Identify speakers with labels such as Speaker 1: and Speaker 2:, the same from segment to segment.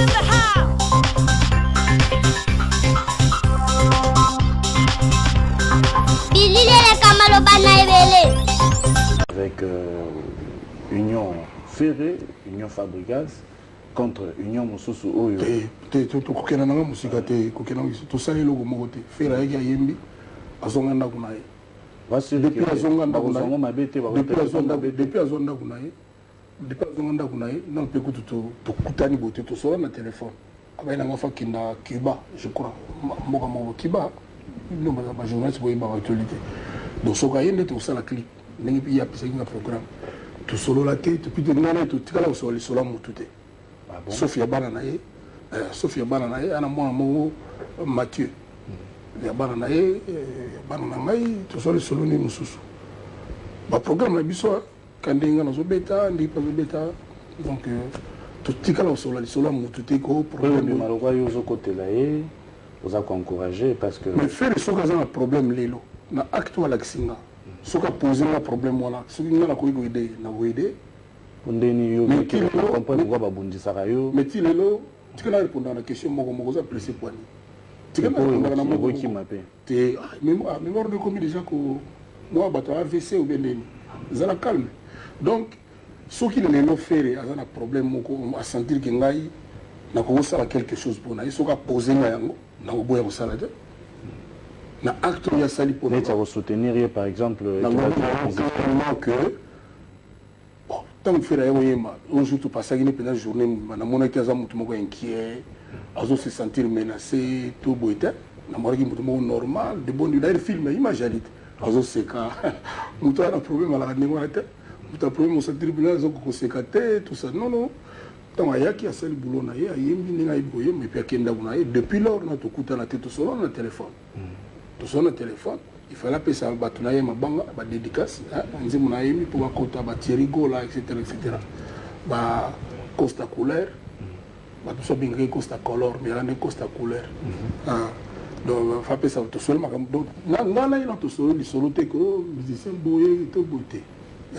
Speaker 1: in the house.
Speaker 2: Bilili eleka maloba na ebele.
Speaker 3: Avec Union Ferre, Union Fabregas contre Union mosusu oyo.
Speaker 4: Te, te, tokokenda nanga mosika te, kokenda tosali eloko moko te. Ferre ayaki, ayembi, azonga ndako na ye. Depuis azonga ndako na ye,
Speaker 3: mabe te.
Speaker 4: Depuis azwa ndako na ye, depuis azonga ndako na ye, non, mpe kutu tokutani boye te. Tosola na telefone, abai nanga fa kenda Cuba, je crois, mboka moko Cuba. Bino bajournaliste boyebaka actualité. Donc soki aye nde tokosala clip ndenge mpe ye apesaki nga programme. Tosolola te, topi te, ngai na ye totikala kosola lisolo ya motu te, sauf ya bana na ye, sauf ya bana na ye. Ana mwana moko Mathieu, ya bana na ye, ya bana na ngai. Tosala lisolo nini mosusu? Baprogramme na biso ka ndenge ngai nazobeta, ndenge mpe azobeta. Donc totikala kosola lisolo ya motu te ko.
Speaker 3: Problème malokwa, yo ozokotela ye, oza koencourage parce que
Speaker 4: Mais Ferre, soki aza na problème lelo na acte oyo alakisi nga, soki apose nga problème wana, soki nga nakoki koaider, nakoaider.
Speaker 3: Ndeni yo comprendre pourquoi babundisaka yo?
Speaker 4: Mais ti lelo, tika na répondre na question moko moko. Oza pressé poani? Tika na répondaka na moko.
Speaker 3: Okima mpe.
Speaker 4: Te, mémoire nde ekomi déjà ko mwa bato ya AVC ou bien ndeni. Ezala calme. Donc soki lelo Ferre aza na problème moko, asentir ke ngai nakokosala quelque chose mpona ye, soki apose nga yango, nakoboya kosala te na acte oyo asali.
Speaker 3: Mpona neti ya kosoutenir ye, par exemple.
Speaker 4: Clairement que bon, ntango Ferre aye koyemba, un jour topasaki ne mpenza journée mobimba, namonaki aza motu moko inquiet, azo se sentir menacé to boye te. Namonaki motu moko normal, de bon. D'ailleurs film image ali te, azoseka. Moto aza na problème alaka ndenge wana te. Moto ya problème osentir mpenza azokoka koseka te, tout ça, non, non. Ntango ayaki, asali boulot na ye, ayembi ndenge ayebi koyemba, et puis akendako na ye. Depuis lors na tokutana te. Tosolola na téléphone, tosolola na téléphone. Il fallait apesa bato na ye mabanga, badédicace nzembo na yembi mpo bakota bathierry Gola, etc., etc., ba Costa Couleur. Bato so abengaki Costa Color, mais yala nde Costa Couleur. Donc fa apesa, tosolo makambo. Donc nga na ye na tosolo lisolo te ko musicien boye to boye te,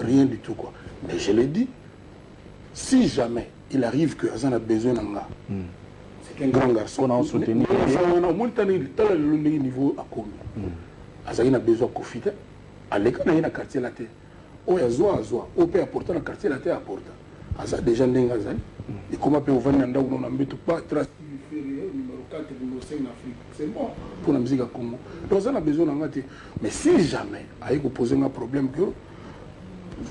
Speaker 4: rien du tout quoi. Mais je l'ai dit, si jamais il arrive que aza na besoin na nga, c'est un grand garçon. Wana omoni, tala lelo ndenge niveau akomi. Azalaki na besoin Kofi te, aleka na ye na Quartier Latin. Oyo azwa, azwa. Oyo mpe aporta na Quartier Latin, aporta. Aza déjà ndenge azali, ekoma mpe ovandi na ndako na mbeto pa trace numéro 4, numéro 5 na Afrique. C'est bon pour la musique ya Congo. Donc aza na besoin na nga te. Mais si jamais aye kopose nga problème que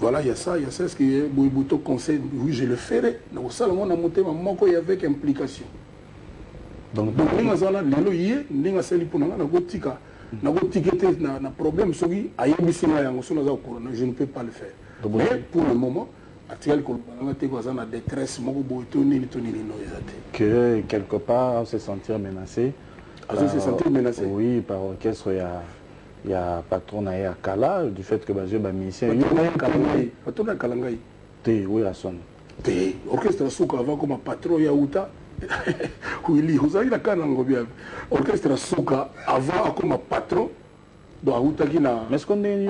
Speaker 4: voilà, il y a ça, il y a ça, est-ce que boye boye conseil, oui, je le ferai. Nakosala ngo na motema moko et avec implication.
Speaker 3: Donc
Speaker 4: ndenge aza wana lelo, ye ndenge asali mpo na nga, nakotika, nakotika te na problème. Soki ayebisi nga yango, soki naza kokolo, je ne peux pas le faire. Mais pour le moment atikali koloba nanga te ko aza na détresse moko boye to nini to nini. No, eza te.
Speaker 3: Que quelque part on se sentir menacé.
Speaker 4: Azo se sentir menacé?
Speaker 3: Oui, par orchestre ya patron na ye ya kala, du fait que bazwi bamusicien.
Speaker 4: Patron ya kala, ngai?
Speaker 3: Te, Werrason.
Speaker 4: Te, orchestre suka avant koma patron ya uta Wili, ozalaki na kaka na ngobi. Orchestre suka avant akoma patron, donc awutaki na
Speaker 3: Mais ce qu'on
Speaker 4: ye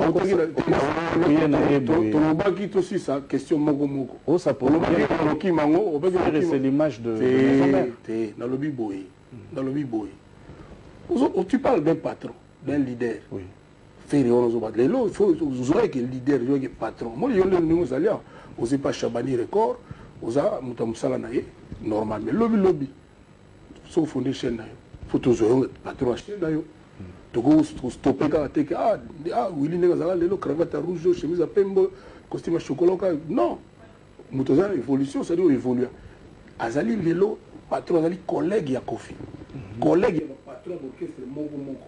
Speaker 3: na ye boye.
Speaker 4: Tolobaki tosisa question moko moko. Olobaki okima yango.
Speaker 3: C'est l'image de
Speaker 4: Te, nalobi boye, nalobi boye: tu parles d'un patron, d'un leader.
Speaker 3: Oui.
Speaker 4: Ferre wana ozoba lelo, ozwaki leader, ozwaki patron. Moni yo ndenge ozali awa, oza pa Chabani Record, oza moto ya mosala na ye normal. Mais lobi lobi soki ofonde chaîne na yo, faut tozwa yo patron ya chaîne na yo. Tokostope kaka te ke ah, ah, Wili ndenge azalaka lelo, cravate ya rouge, chemise ya pembe, costume ya chocolat kaka. Non, moto aza na évolution, c'est-à-dire oévolua. Azali lelo patron, azali collègue ya Kofi, collègue ya bapatron d'orchestre moko moko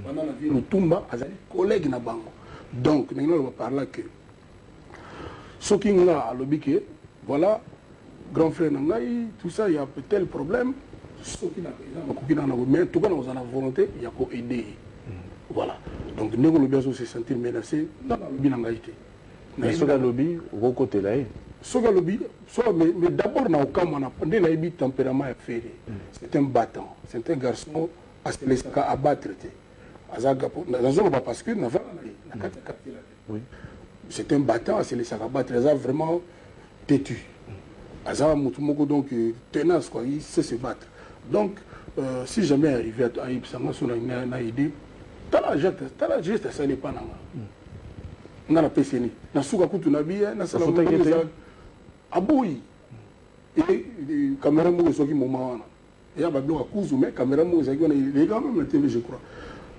Speaker 4: banda na vie Lutumba, azali collègue na bango. Donc ndenge naloba par là que soki nga alobi ke voilà, grand frère na ngai, tout ça, il y a tel problème, soki nakoki na mais en tout cas nakozala na volonté ya koaider ye. Voilà. Donc ndenge olobi azo se sentir menacé, nga nalobi na ngai te.
Speaker 3: Mais soki alobi, okokotela ye?
Speaker 4: Soki alobi so, mais d'abord na okamwa na nde nayebi tempérament ya Ferre. C'est un battant, c'est un garçon aselesaka abattre te. Aza, nazoloba parce que navanda na ye na kati ya quartier la te. C'est un battant, aselesaka abattre, aza vraiment têtu. Aza motu moko donc tenace quoi, il sait se battre. Donc si jamais arrivé ayebisanga so na idée, tala geste, tala geste asali epa na nga, nga napesi ye nini na suka kutu na biye nasala.
Speaker 3: Ofutaki ye te?
Speaker 4: Aboyi. E caméra moko ezwaki moment wana eya babiloko ya kuzu, mais caméra moko ezalaki wana, eleka même na TV, je crois.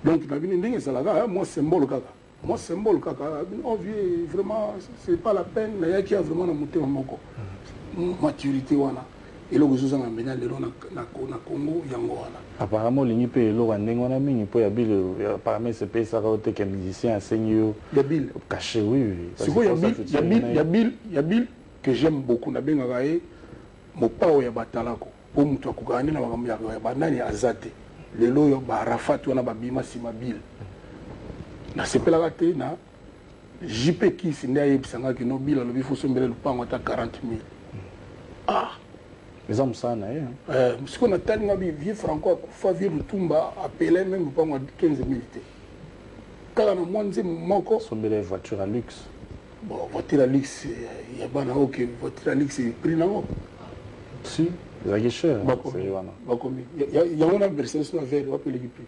Speaker 4: Donc na bino ndenge ezalaka, mwa symbole kaka, mwa symbole kaka. Oh vieux, vraiment c'est pas la peine, nayaki ya vraiment na motema moko. Maturité wana, eloko ezozanga mpenza lelo na Congo, yango wana.
Speaker 3: Apparemment olingi mpe eloko ya ndenge wana mingi mpo ya Bill. Apparemment esepesaka yo te ke musicien asengi yo
Speaker 4: ya Bill.
Speaker 3: Cachet, oui.
Speaker 4: Sikoyo ya Bill, ya Bill, ya Bill que j'aime beaucoup, nabengaka ye mopao ya batalako, mpo moto akokaka nde na makambo ya banani aza te. Lelo oyo barafat wana babima nsima Bill, nasepelaka te na JP Kisi nde ayebisangaki no Bill alobi fo sombele lupango ata 40 000. Ah.
Speaker 3: Eza mosala na ye.
Speaker 4: Sikoyo natali nga bi vieux Franco akufa, vieux Lutumba apele même lupango ya 15 000 te, kaka na mwa nzembo moko.
Speaker 3: Sombele voiture ya luxe.
Speaker 4: Bon, voiture ya luxe ya bana, ok, voiture ya luxe, prix nango?
Speaker 3: Si, ezalaki cher.
Speaker 4: Bakomi
Speaker 3: wana.
Speaker 4: Bakomi yango na Mercedes na vert, wapi eleki prix?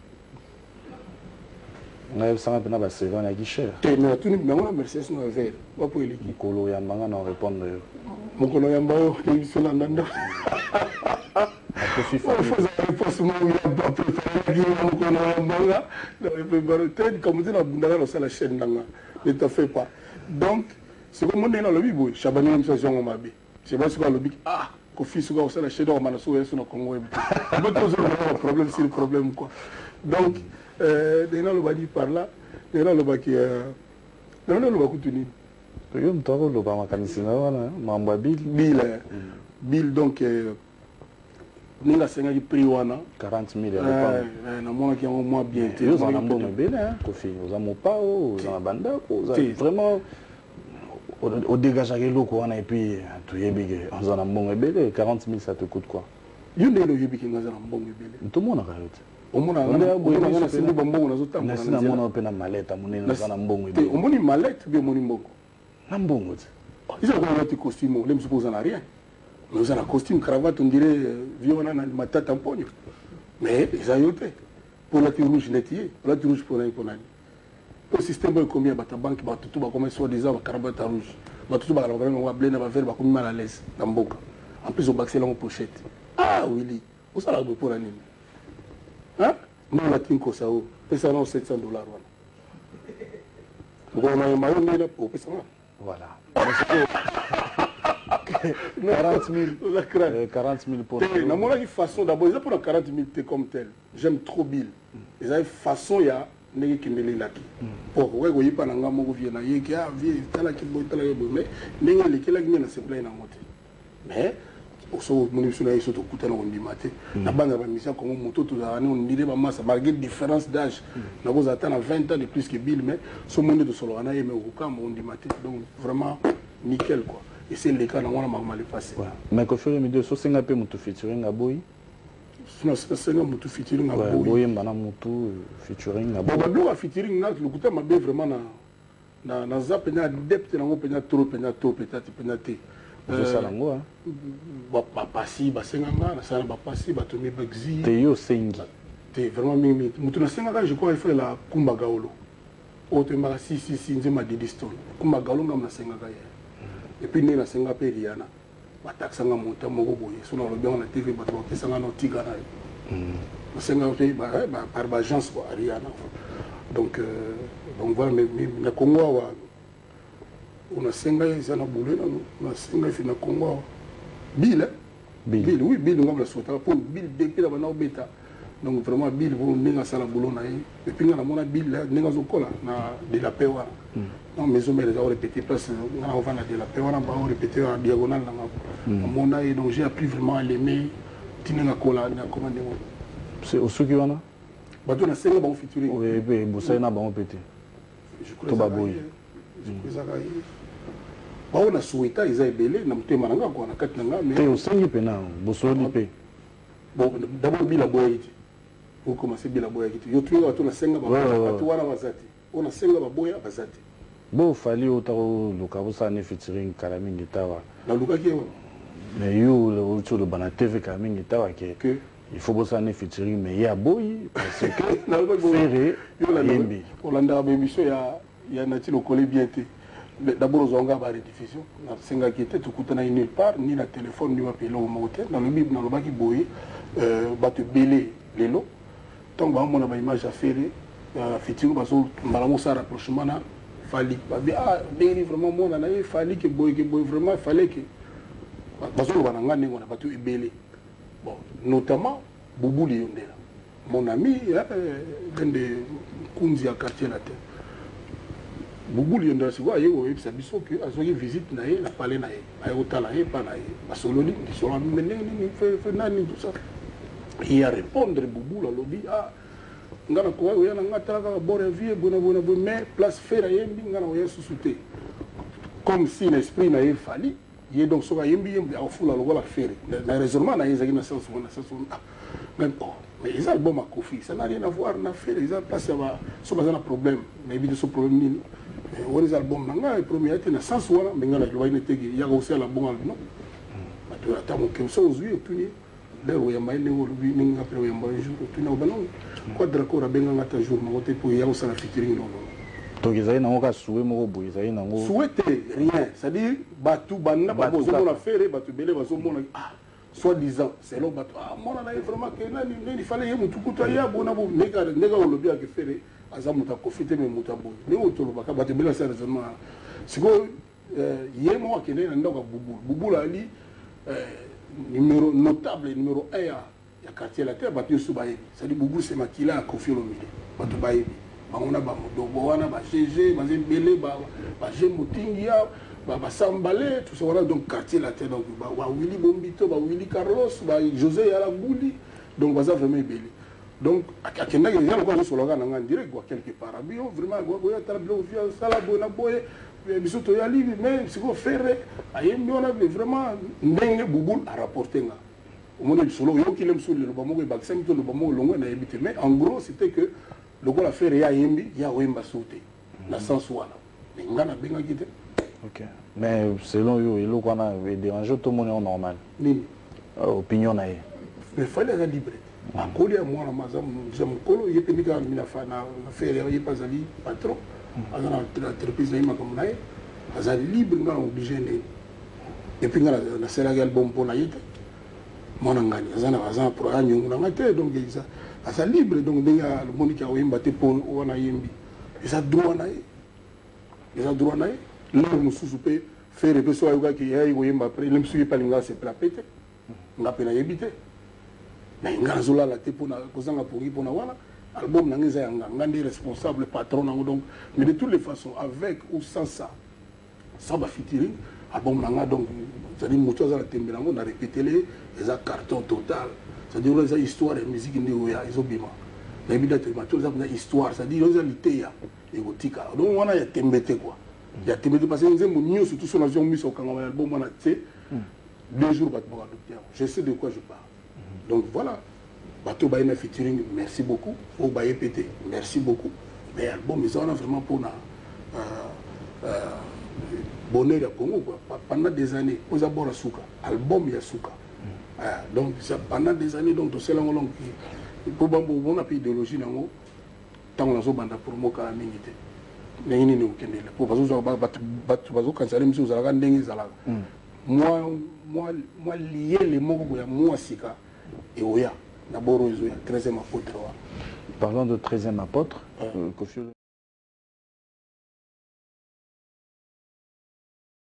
Speaker 3: Ngai yebisanga mpena, basérie wana eyaki cher.
Speaker 4: Te, mais natuni, yango na Mercedes na vert, wapi eleki?
Speaker 3: Mokolo oyambanga na répondre yo.
Speaker 4: Mokolo oyamba yo, biso na ndanda.
Speaker 3: Akofi.
Speaker 4: Réponse moko ya bapréparaki mokolo oyambanga na préparé te, likambo te, nabundaka nasala chaîne nanga, ne t'en fais pas. Donc sikoyo mo ndenge nalobi boye, Chabani na biso azwango mabe. Seba sikoyo alobi: ah, Kofi soki akosala chaîne, akomana soki oyeso na Congo, oyebi te, bo tozoloba problème sur problème quoi. Donc ndenge nalobaki par là, ndenge nalobaki, ndenge naloba kutu nini?
Speaker 3: Yo moto akoloba makanisi na yo wana, mambo ya Bill.
Speaker 4: Bill, Bill, donc ndenge asengaki prix wana.
Speaker 3: 40 000 ya lopango.
Speaker 4: Namonaki yango mwa bien te.
Speaker 3: Yo ozala na mbongo ebele, Kofi, oza mopao, oza na bandako, oza vraiment odégageaka eloko wana, et puis toyebi ke oza na mbongo ebele. 40 000, ça te coûte quoi?
Speaker 4: Yo ndenge oyebi ke nga aza na mbongo ebele?
Speaker 3: Tomonaka yo te.
Speaker 4: Omonaka nasimbi bambongo, nazotambola.
Speaker 3: Nasi namona mpe na malete monene, oza na mbongo.
Speaker 4: Te, omoni malete bi, omoni mbongo.
Speaker 3: Na mbongo te.
Speaker 4: Eza lokola olati costume, ole mosusu mpo oza na rien, mais oza na costume, cravate, on dirait vieux wana na Matata Mponyo, mais eza yo te mpo olati rouge neti ye. Olati rouge mpo nani? Mpo nani? Po système oyo ekomi ya bato ya banque, bato tu bakomi soi-disant bacravate ya rouge, bato tu bakalaka bango bableu na bavert, bakomi mal à l'aise na mboka. En plus obakisela yango pochette. Ah Willy, osalaka boye mpona nini? Non, olati nkosa oyo, pesa nao 700 $ wana, okona mayamba yo ndenge opesanga.
Speaker 3: Voilà. 40 000, 40 000 pour
Speaker 4: Te, namonaki façon d'abord eza mpona 40 000 te comme tel. J'aime trop Bill, ezali façon ya ndenge ekendelelaki po okoki koyipa na nga moko vieux nayeki: ah vieux, talaki boye, talaki boye, mais ndenge elekelaki nde nasepelaki nango te. Mais so omoni biso na ye, so tokutana, kondima te na banga bamusicien Congo, moto tozalaka ne ondire bamasa malgré différence d'âge, nakozala ata na 20 ans de plus que Bill, mais so omoni nde tosolaka na ye, mais okokamba ondima te. Donc vraiment nickel quoi, ese eleka nango wana, makambo alepasse.
Speaker 3: Mais Kofi Olomide, sosenga mpe moto featuring aboyi?
Speaker 4: Nasenga motu featuring aboyi.
Speaker 3: Boyemba na motu featuring.
Speaker 4: Bon, babiloko ya featuring nga lokuta mabe, vraiment na naza mpenza adepte nango mpenza trop, mpenza trop, peut-être mpenza te.
Speaker 3: Ozosala yango?
Speaker 4: Bapasi basenganga, nasala na bapasi bato mibexi.
Speaker 3: Te, yo osengi?
Speaker 4: Te, vraiment mingi moto nasengaka, je crois efalela Kumba Gaolo oyo toyembaka si si si, nzemba Didi Stone, Kumba Gaolo, ngambo nasengaka ye. Et puis ndenge nasenga mpe Riana, batakisanga monta moko boye, so nalobi yango na TV, bato bapesanga na otika na yo. Nasengaka mpe par baagence quoi, Riana. Donc voilà. Mais na Congo awa, onasenga ye eza na boule nano, nasenga efi na Congo awa Bill. Bill, oui, Bill ngambo nasotaka mpo Bill depuis na banda kobeta. Donc vraiment Bill, po ndenge asala boulot na ye, et puis nga namona Bill ndenge azokola na de la paix wana. Non, Maison Mère eza korépété place nga na kovanda, de la paix wana baorépété na diagonale nanga, namona ye. Donc j'ai appris vraiment à l'aimer ti ndenge akola, nakoma ndenge.
Speaker 3: Osuki wana?
Speaker 4: Bato nasenga bango featuring.
Speaker 3: Bosali na bango mpe te? To baboyi?
Speaker 4: Ezaka ye bao na souhaita, eza ebele na motema na nga kwa, na kati na nga.
Speaker 3: Te, osengi mpe na bosoli mpe?
Speaker 4: Bon, d'abord Bill aboyaki te. Okomase Bill aboyaki te. Yo tuyoka bato nasenga, bato wana baza te. Oyo nasenga baboya, baza te.
Speaker 3: Bo Fally oyo, ta koluka bosala ne featuring kala mingi tawa.
Speaker 4: Nalukaki ye?
Speaker 3: Mais yo outi oloba na TV kala mingi tawa ke il faut bosala ne featuring, mais ye aboyi parce que Ferre ayembi.
Speaker 4: Olandaka baémission ya Nati Lokole bien te. D'abord ozwanga barediffusion, nasengaki te, tokutanaki nulle part, ni na téléphone ni wapi, eloko moko te. Nalobi, nalobaki boye, bato ebele lelo ntango baomona baimage ya Ferre featuring, bazo mbala mosala rapprochement na Fally, babi: "Ah, ndenge vraiment mwana na ye Fally ke boye, ke boye, vraiment fallait ke." Bazoloba na nga ndenge wana bato ebele, bon, notamment Bubuli Yondela, mon ami, l'un de nkunzi ya Quartier Latin. Bubuli Yondela sikoyo aye koyebisa biso ke azwaki visite na ye na palais na ye, aye kotala ye epa na ye, basololi lisolo me ndenge nini fe nani, tout ça. Ye arépondre, Bubulu alobi: "Ah, nga nakoka koya na nga, tala kaka bord ya vie boye na boye na boye, mais place Ferre ayembi, nga na koya susu te." Comme si na esprit na ye Fally ye, donc soki ayembi ye, akofula lokola Ferre. Na raisonnement na ye ezalaki na sens wana, sens wana. Ah, ngai, oh, mais eza album ya Koffi, ça n'a rien à voir na Ferre. Eza place ya ba so baza na problème, nayebi te so problème nini. Wana eza album na ngai premier te, na sens wana. Mais ngai nalobaki neteke yaka kosala bongo, alobi non. Bato ata moke so ozwi, otuni lere oyamba ye ndenge olobi, ndenge nga mpe oyamba un jour, otuni akoba non, Quadracor abenganga ata jour moko te mpo eya kosala featuring, non, non.
Speaker 3: Donc ezali nango kaka souhait moko boye, ezali nango
Speaker 4: Souhait te, rien. C'est-à-dire bato banda bazomona Ferre, bato ebele bazomona, ah, soit disant selon bato, ah, mwana na ye vraiment ke nani ndenge fallait ye motu kutu aya bona bo ndenge olobi ake Ferre aza moto akofi te, mais moto aboye ndenge tolobaka, bato ebele basala raisonnement. Sikoyo ye moko akende na ndako ya Bubulu. Bubulu ali numéro notable numéro 1 ya Quartier Latin, bato nyonso bayebi. C'est-à-dire Bubulu, c'est makila ya Koffi Olomide, bato bayebi bango na bamodogo wana, ba GG baza ebele, ba G Motingi ya basambale, tout ça wana. Donc Quartier Latin, donc bawili Bombito, bawili Carlos, ba José Yalaguli, donc baza vraiment ebele. Donc akendaki eza lokola azosolaka na nga direct quoi, quelque part abi: "Yo vraiment boya, tala biloko fi asala boye na boye, biso toyali, mais sikoyo Ferre ayembi wana." Vraiment ndenge Bubul arapporte nga, omoni lisolo, oyokile mosusu liloba moko ebakisami to liloba moko elongwe, nayebi te. Mais en gros, c'était que lokola Ferre ye ayembi, ye akoyemba su te, na sens wana. Mais nga nabengaki te.
Speaker 3: Ok, mais selon yo, eloko wana edérange to moni yango normal?
Speaker 4: Nini?
Speaker 3: Opinion na ye.
Speaker 4: Mais Fally aza libre te, akoli ya mwana ma aza mokolo, ye mpe ndika na Ferre, ye mpe azali patron, aza na entreprise na ye, makambo na ye, aza libre. Nga na oblige ndeni? Et puis nga nasalaki album mpo na ye te, mwana ngani aza na aza nyongo na nga te. Donc aza libre. Donc ndenge amoniki akoyemba te mpo wana ayembi, eza droit na ye, eza droit na ye. Lere mosusu mpe Ferre mpe so ayokaki yai koyemba après le mosusu, ye mpe alinga asepela pe te, nga mpe nayebi te. Mais nga nazolala te mpona kozanga pongi mpona wana. Album na nga eza ya nga, nga nde responsable, patron nango. Donc, mais de toutes les façons, avec ou sans ça, sans bafeaturing, album na nga, donc c'est-à-dire moto aza na tembe nango, na répétele, eza carton total. C'est-à-dire oyo eza histoire ya musique nde oya ezobima, nayebi date bato, eza mpenza histoire, c'est-à-dire oyo eza liteya ekotikala. Donc wana ya tembe te quoi, ya tembe te, parce que nzembo nyonso tout so nazwi yango miso okangama ya album wana te, 2 jours bato bakoadopte yango. Je sais de quoi je parle. Donc voilà, bato baye na featuring, merci beaucoup. Oyo baye pe te, merci beaucoup. Mais album eza wana vraiment mpona bonheur ya Congo quoi, pendant des années. Po eza bord ya suka, album ya suka. Ah, donc ça, pendant des années, donc tosala yango. Donc po bamona mpe idéologie nango, ntango nazobanda promo kala mingi te, ndenge nini okendele po bazozwa bato bazokanisa le mosusu ozalaka ndenge ezalaka mwa liyele moko boya mwa sika eoya na boro ezoya 13e apôtre wana.
Speaker 3: Parlant de 13e apôtre, Koffi Olomide.